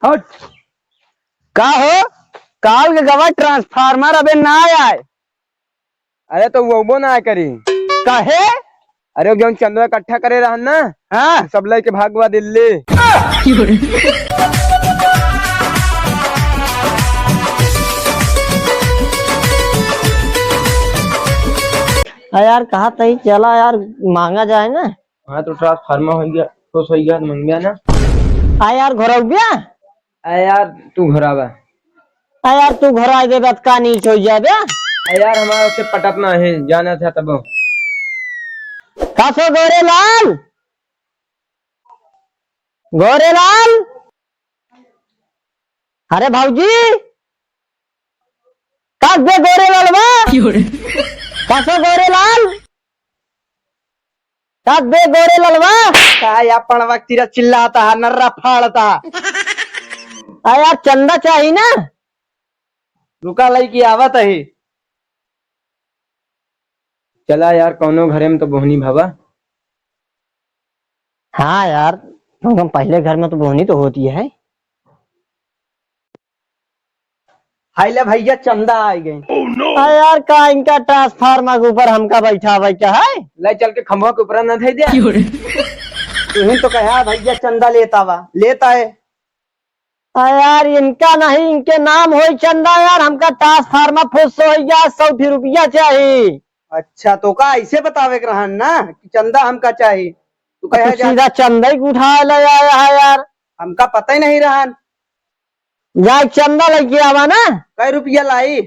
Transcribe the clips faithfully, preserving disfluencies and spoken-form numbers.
हट। का हो? काल के गवा ट्रांसफार्मर अबे ना आए। अरे तो वो, वो ना करी। काहे? अरे वो जौन चंदवा इकट्ठा करे रहन ना, हाँ। सब लेके भागवा दिल्ली। आ यार, कहा तही चला यार, मांगा जाए ना। हाँ, तो ट्रांसफार्मर हो गया, खुश हो गया, तो मंगवा ना। आ यार, घोरौबिया। आ यार, तू घोरावा। आ यार, तू घोराई देबे, त का नीच हो जाबे? आ यार, हमारा उससे पटत ना है, जाना था तब। का सो गोरेलाल? गोरेलाल? अरे भौजी, का बे गोरेलाल बा? का सो गोरेलाल? का बे गोरेलाल बा? का या पड़वा तीरा चिल्लाता है, नर्रा फाड़ता। आ यार, चंदा चाही ना। रुका, लइके आवत ही। चला यार, कौनो घरे में तो बोहनी भवा। हाँ यार, कम से कम पहले घर में तो बोहनी तो होती है। हाय ले भैया, चंदा आ गए। आ यार, का इनका ट्रांसफार्मर के ऊपर हमका बैठावे के है? ले चल के खंभवा के ऊपर न धई दे। तुहिन तो कहा भैया चंदा लेता बा, लेता है। आ यार, इनका नहीं, इनके नाम होई चंदा यार, हमका ट्रांसफार्मर फुस हो गया, सौ रुपया चाही। अच्छा, तो का ऐसे बतावे के रहन ना कि चंदा हमका चाही, तू तो कहे जा। सीधा चंदा ही उठा ले आया है यार। हमका पता ही नहीं रहन। जाए चंदा लेके आवा ना। कै रुपया लाई?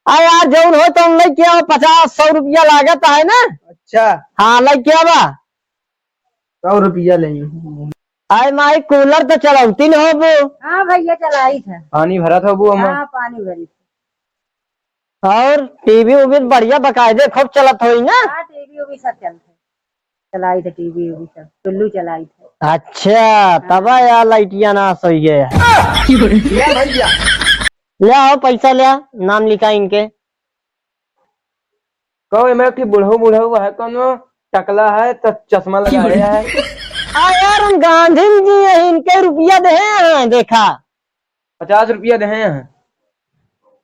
आ यार, जौन हो तौन लेके आवा, पचास सौ रुपया लागत है ना। अच्छा। हाँ, लेके आवा। सौ रुपया लेंगे। आय माई, कूलर तो चलौती न होबू। हाँ भैया, चलाई थे। पानी भरत होबू ओमा? हाँ, पानी भरी थे। और टीवी उवी बढ़िया बकायदे खूब चलत होई ना? हाँ, टीवी उवी सब चलत है। चलाई थे टीवी उवी सब, टुल्लू चलाई थे। अच्छा, तब यार लाइटिया ना सोई गए। ले भैया। ले आओ पैसा ले आ, नाम लिखा इनके। कहो, एमे एक ठे बुढ़ऊ, बुढ़ऊ है कौनो, टकला है, त चश्मा लगाए है। आ यार, हम गांधी जी हैं, इनके रुपया देहे हैं, देखा। पचास रुपया देहे हैं।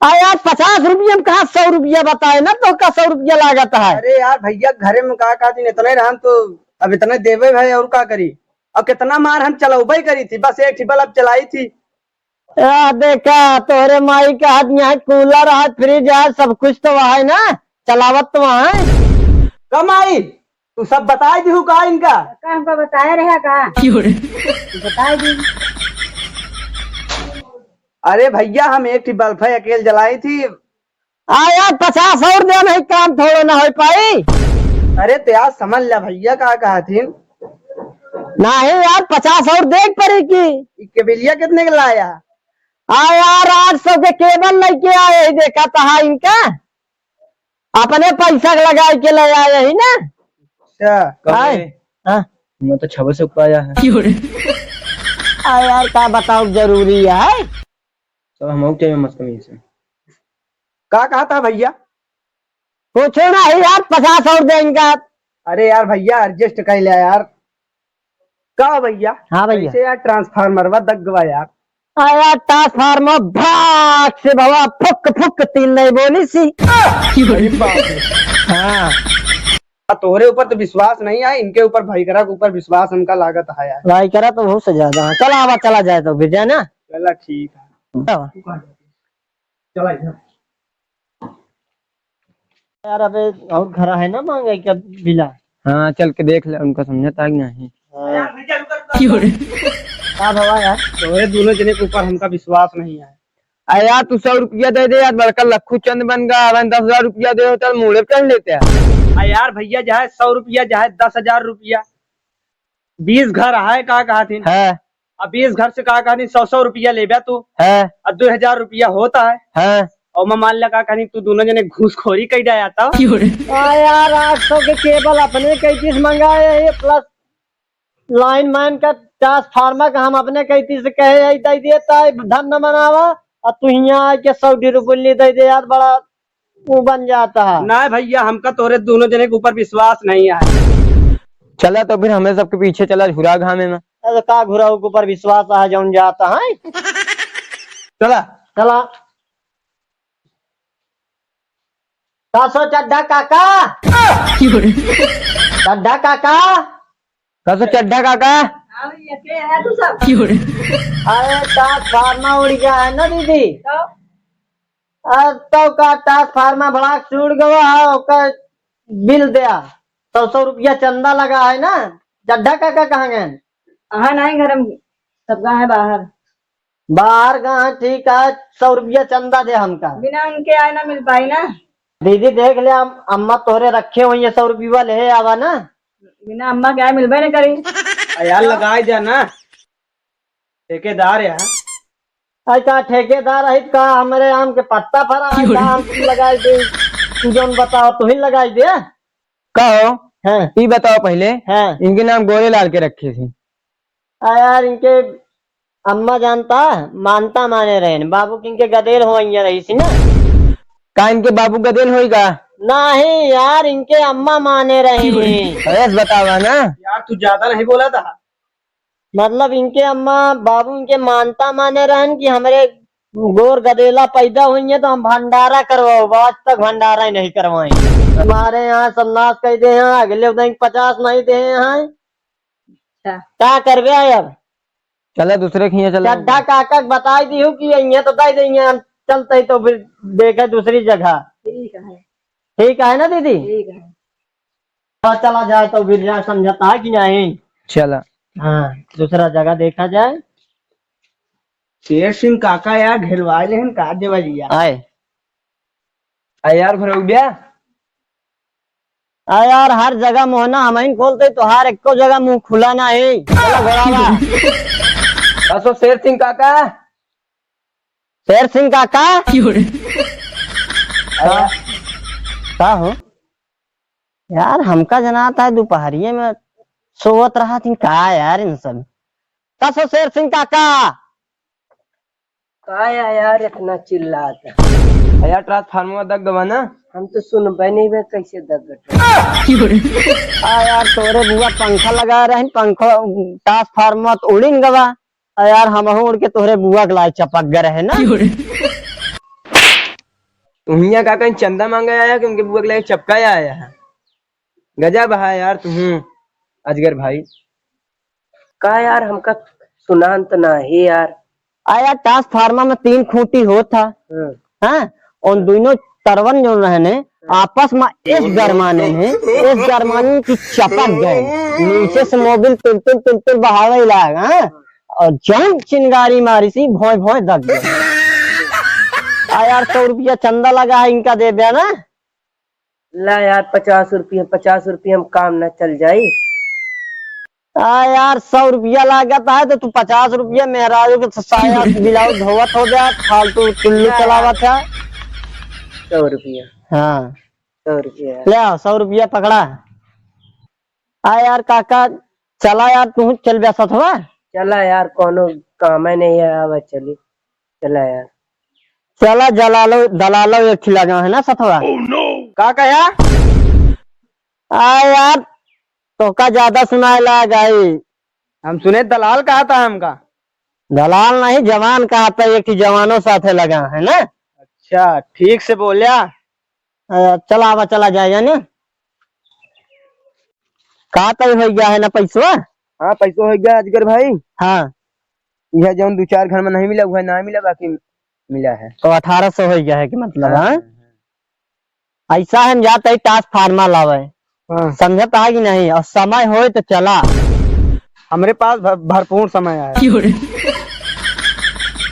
आ यार, पचास रुपया में कहाँ सौ रुपया बताए ना, तो का सौ रुपया लागत है? अरे यार, भैया, घरे में का, का दिन इतने रहन, तो अब इतने देवे भाई, और का करी? अब कितना मार हम चलौबे करी थी, बस एक ठे बल्ब चलाई थी। आ, देखा, तोहरे माई के हाथ में है, कूलर है, फ्रिज है, सब कुछ तो वहाँ है ना, चलावत तो वहाँ है। का माई, तू सब बताई दिहू का इनका? का हमका बताए रहे का? क्यों रे? तू बताई दी। अरे भैया, हम एक ठे बल्ब है अकेल जलाई थी, आ यार, पचास और दे, नहीं काम थोड़ो ना हो पाई। अरे तो यार, समझ ला भैया, का कहा थी? नहीं यार, पचास और दे पड़ी की। ई केबलिया कितने के लाया? आ यार, आठ सौ के केबल लेके आए ही, देखा तहा इनका। अपने पैसा के लगाए के ले आए ही ना। अच्छा। कहे? हाँ। मैं तो छवे से ऊपर आया है। आ यार, का बताओ, जरूरी है। सब हम टाइम मत कमी से। का कहा था भैया? कुछ नहीं यार, पचास और देंगे। अरे यार भैया, adjust कर लिया यार। का भैया? हाँ भैया। कैसे यार, ट्रांसफार्मर वा दग गवा यार। आ यार, ट्रांसफार्मर भाग से भवा फुक फुक तीन नहीं बोली सी। अरे बाप रे। हाँ। आ, तोहरे ऊपर तो विश्वास नहीं है, इनके ऊपर भाई करा के ऊपर विश्वास हमका लागत है यार। भाई करा तो बहुत से ज्यादा है। चला आवा, चला जाए तो फिर जाए ना। चला ठीक है। चला। चला इधर। यार, अबे और घर है ना मांगे क्या बिला? हाँ, चल के देख ले, उनका समझता है कि नहीं। हाँ। क्यों रे? का भवा यार? तोहरे दोनों जने के ऊपर हमका विश्वास नहीं है। अरे यार, तू सौ रुपया दे दे यार, बड़का लखू चंद बन गया, अबे दस हजार रुपया दे होता, मूड़े पे चढ़ लेते हैं। अरे यार भैया, चाहे सौ रुपया, चाहे दस हजार रुपया, बीस घर है, का कहा थी? है। अब बीस घर से का कहा थी, सौ सौ रुपया लेबे तू। है। अब दो हजार रुपया होता है। है। और मैं मान ला का कहा थी, तू दोनों जने घूसखोरी कई जाया था। आ यार, आठ सौ के केबल अपने कई चीज मंगाए है, प्लस लाइन मैन का ट्रांसफार्मर का हम अपने कई चीज से कहे है, दे दिए, ताई धन न मनावा, और तू यहाँ आके सौ रुपये दे दे यार, बड़ा वो बन जाता है। नहीं भैया, हमका तोरे दोनों जने के ऊपर विश्वास नहीं है। चला तो फिर हमें सबके पीछे चला झुरा घामे में। अरे का घुरऊ के ऊपर विश्वास है जौन जाता है। चला। चला। का सो चड्ढा काका? चड्ढा काका? का सो चड्ढा काका? हाँ भैया, के है तू सब? अरे, ट्रांसफार्मर उड़ गया है ना दीदी? तो? अरे, तो का ट्रांसफार्मर भड़ाक से उड़ गवा है, ओकर बिल दिया। सौ सौ रुपया चंदा लगा है ना। चड्ढा काका कहाँ गए? हाँ, नहीं, घर में सब गा है बाहर। बाहर गा है, ठीक है, सौ रुपया चंदा दे हमका। बिना उनके आए ना मिल पाई ना। दीदी देख ले, अम-, अम्मा तोहरे रखे हुई है, सौ रुपया ले आवा ना। बिना अम्मा के आए मिलबे ना करी। आ यार, लगाई जा ना, ठेकेदार है। अच्छा, ठेकेदार है का? हमरे आम के पत्ता फरा है का? हम लगाई दे, तू जौन बताओ, तू ही लगाई दे। का हो? हाँ। ई बताओ पहले, हाँ। इनके नाम गोरे लाल के रखे थे। आ यार, इनके अम्मा जानता, मानता माने रहेन। बाबू के इनके गदेल होइया रही सी ना। का इनके बाबू गदेल होई का? नहीं यार, इनके अम्मा माने रही। अरे बतावा ना। यार, तू ज्यादा नहीं बोला था। मतलब, इनके अम्मा बाबू इनके मानता माने रहन कि हमरे गोर गदेला पैदा हुई है तो हम भंडारा करवाओ, आज तक भंडारा ही नहीं करवाए। हमारे यहाँ सब नाश कर दे हैं, अगले उदय पचास नहीं दे हैं। अच्छा। का करबे अब? चला दूसरे के हियाँ चला। चड्ढा काका के बताई दी हूँ कि यहाँ तो दे देंगे, हम चलते ही तो फिर देखे दूसरी जगह। ठीक है। ठीक है ना दीदी? ठीक है। हाँ, चला जाए तो फिर जा, समझता है कि नहीं? चला। हाँ, दूसरा जगह देखा जाए। शेर सिंह काका यार घेरवा लेहन का देवा जी यार। आए। आ यार भरौबिया। आ यार, हर जगह मुँह ना हमहिन खोलते, तोहार एको जगह मुँह खुला ना है। चला घोड़ावा। बस वो शेर सिंह काका। शेर सिंह काका? का? का हो? यार, हमका जनात है दोपहरिये में सोवत रहत ही का यार इन सब। का सो शेर सिंह काका? का या यार इतना चिल्लात है? यार, ट्रांसफार्मर दग गवा ना। हम तो सुनबे नहीं बे, कैसे दग गवा? आ यार, तोरे बुआ पंखा लगा रहे, पंखा, ट्रांसफार्मर तो उड़िन गवा। आ यार, हमहू उड़ के तोहरे बुआ के लाए चपक गए रहे ना। तुहिया का कहीं चंदा मांगे आया कि उनके बुआ के लाए चपकाया आया है? गजब है यार तुहूँ, अजगर भाई। का यार, हमका सुनान तो ना है यार। आ यार, ट्रांसफार्मर में तीन खूंटी होत था। हम्म। हाँ, उन दोनों तरवन जो रहने, आपस में इस गरमाने में, इस गरमाने की चपक गए। नीचे से मोबिल तुल तुल तुल तुल बहावे लाग, हाँ? और जौन चिंगारी मारी सी, भोंय भोंय दग गए। आ यार, सौ रुपया चंदा लगा है, इनका दे देना। ला यार, पचास रुपया, पचास रुपया में काम ना चल जाई। आ यार, सौ रुपया लागत है तो तू पचास रुपया मेहरारू के साया ब्लाउज धोवत हो जा, फालतू टुल्लू चलावत है। सौ रुपया। हाँ। सौ रुपया। ले आओ, सौ रुपया पकड़ा। आ यार काका, चला यार, तू चल बे सथवा। चला यार, कोनो काम है नहीं है, आवा चली। चला यार। चला जलालो, दलालो एक ठिला गाँव है ना सथवा। का कहा? आ यार, तोका ज्यादा सुनाए लाग आई। हम सुने दलाल कहा था हमका। दलाल नहीं, जवान कहा था, एक ठे जवानों साथे लगा है ना। अच्छा, ठीक से बोल्या। अ, चला आवा, चला जाए जाने। का तय हो गया है ना पैसवा? हाँ, पैसो हो गया अजगर भाई। हाँ। यह जौन दो चार घर में नहीं मिला, वह ना मिला, बाकी मिला है। तो अठारह सौ हो गया है कि मतलब, हाँ, हाँ? हाँ, हाँ। ऐसा हम जाते ही ट्रांसफार्मर लावे। हाँ। समझता है कि नहीं? और समय होए तो चला। हमरे पास भर-, भरपूर समय है। क्यों रे?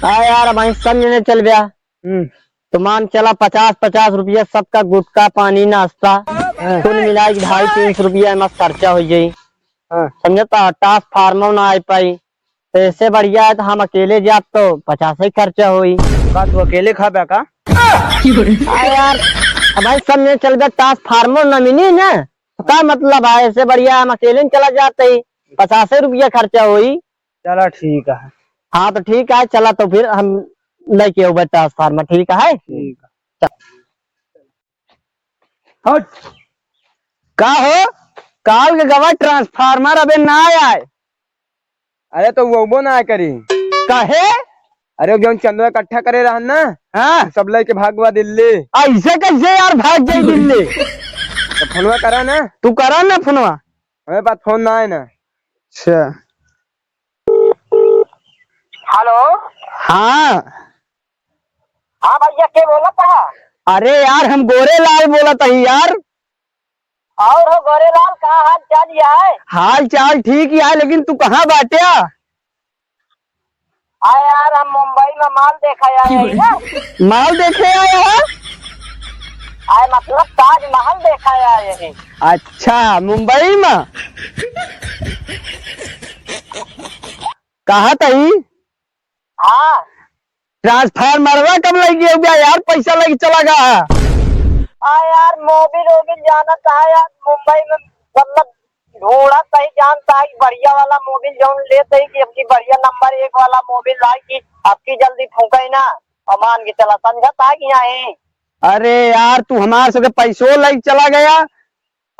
हाँ यार, अब हम समझने चल गया। हम्म। तो मान चला पचास पचास रुपया सबका गुटखा, पानी, नाश्ता, हाँ। कुल मिला के ढाई तीन सौ रुपया में खर्चा हो जाई। हाँ। समझता, ट्रांसफार्मर ना आ पाई, तो ऐसे बढ़िया है तो हम अकेले जाब तो पचास ही खर्चा होई। का तू अकेले खाबे का? आ यार, अब भाई सब में चल गया, ट्रांसफार्मर ना मिली ना, तो का मतलब है? ऐसे बढ़िया हम अकेले न चला जाते ही, पचास ही रुपया खर्चा होई। चला ठीक है। हाँ तो ठीक है, चला तो फिर हम लेके आउबे ट्रांसफार्मर, ठीक है? ठीक है। हट। का हो? काल के गवा ट्रांसफार्मर अबे ना आए। अरे तो वो, वो ना करी। काहे? अरे वो जौन चंदवा इकट्ठा करे रहन ना, हाँ। सब लेके भागवा दिल्ली। ऐसे कैसे यार भाग जाई दिल्ली? तो फोनवा करा ना। तू करा ना फोनवा। हमें पास फोन ना है ना। अच्छा। हेलो। हाँ। हाँ भैया, के बोलत है? अरे यार, हम गोरेलाल बोलत हई यार। और हो गोरेलाल, का हाल चाल ही है? हाल चाल ठीक ही है, लेकिन तू कहाँ बाट्या? अरे यार, हम मुंबई में माल देखे आए हैं ना। माल देखे आए हैं? अरे मतलब ताजमहल देखे आए हैं। अच्छा, मुंबई में? कहा तई? हाँ। ट्रांसफार्मरवा कब लग गया यार, पैसा लग चला गया। आ यार, मोबिल ओबिल जानत है यार, मुंबई में मतलब ढूंढत ही जानत ही, बढ़िया वाला मोबिल जौन लेत ही कि अब की बढ़िया नंबर एक वाला मोबिल लाई कि अब की जल्दी फूके ना, और मान के चला, समझत है कि नहीं? अरे यार, तू हमार सबके पैसो लग चला गया,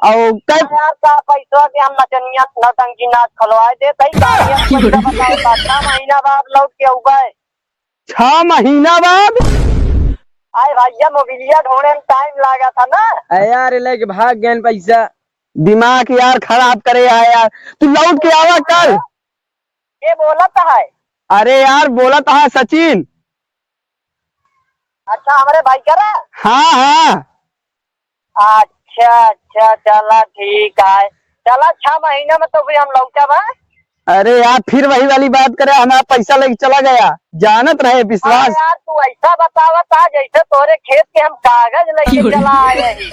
और कै- अरे यार, का पैसा के हम नचनिया नौटंकी नाच खलवाए देत ही, गाड़िया के पैसा बताओ, का छह महीना बाद लौट के अउबे। छह महीना बाद? अरे भैया, मोबिलिया ढूंढे में टाइम लागा था ना। अरे यार, लेके भाग गए पैसा। दिमाग यार खराब करे है यार, तू लौट के आवा कल। के बोलत है? अरे यार, बोलत है सचिन। अच्छा, हमरे भाई करा? हाँ, हाँ। अच्छा, अच्छा, चला ठीक है। चला, छह महीना में तो फिर हम लौटब, हाँ? अरे यार, फिर वही वाली बात करे, हमारा पैसा लेके चला गया, जानत रहे अरे विश्वास। यार, तू ऐसा बतावत है जैसे तोरे खेत के हम कागज लेके चला आए ही।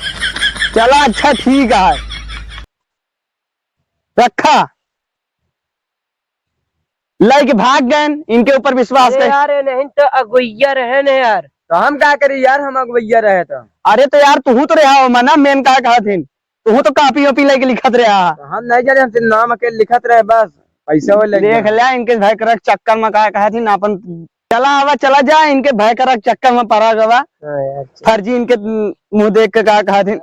चला, अच्छा, ठीक है, रखा। लइके भाग गए, इनके ऊपर विश्वास अरे कर। यार, ये नहीं तो अगुइया रहे न यार। तो हम का करी यार, हम अगुइया रहे तो। अरे तो यार, तू तो रहा हो मना, मेन का कहत हिन, तू तो कॉपी वॉपी लेके लिखत रहा। तो हम नहीं जाने, हम सिर्फ नाम अकेले लिखत रहे बस, पैसा वो लेके देख गए। लिया, इनके भाई करक चक्कर में का कहत हिन, अपन चला आवा, चला जा, इनके भाई करक चक्कर में पड़ा गवा। हाँ यार, चल। फर्जी इनके मुंह देख के का कहत हिन।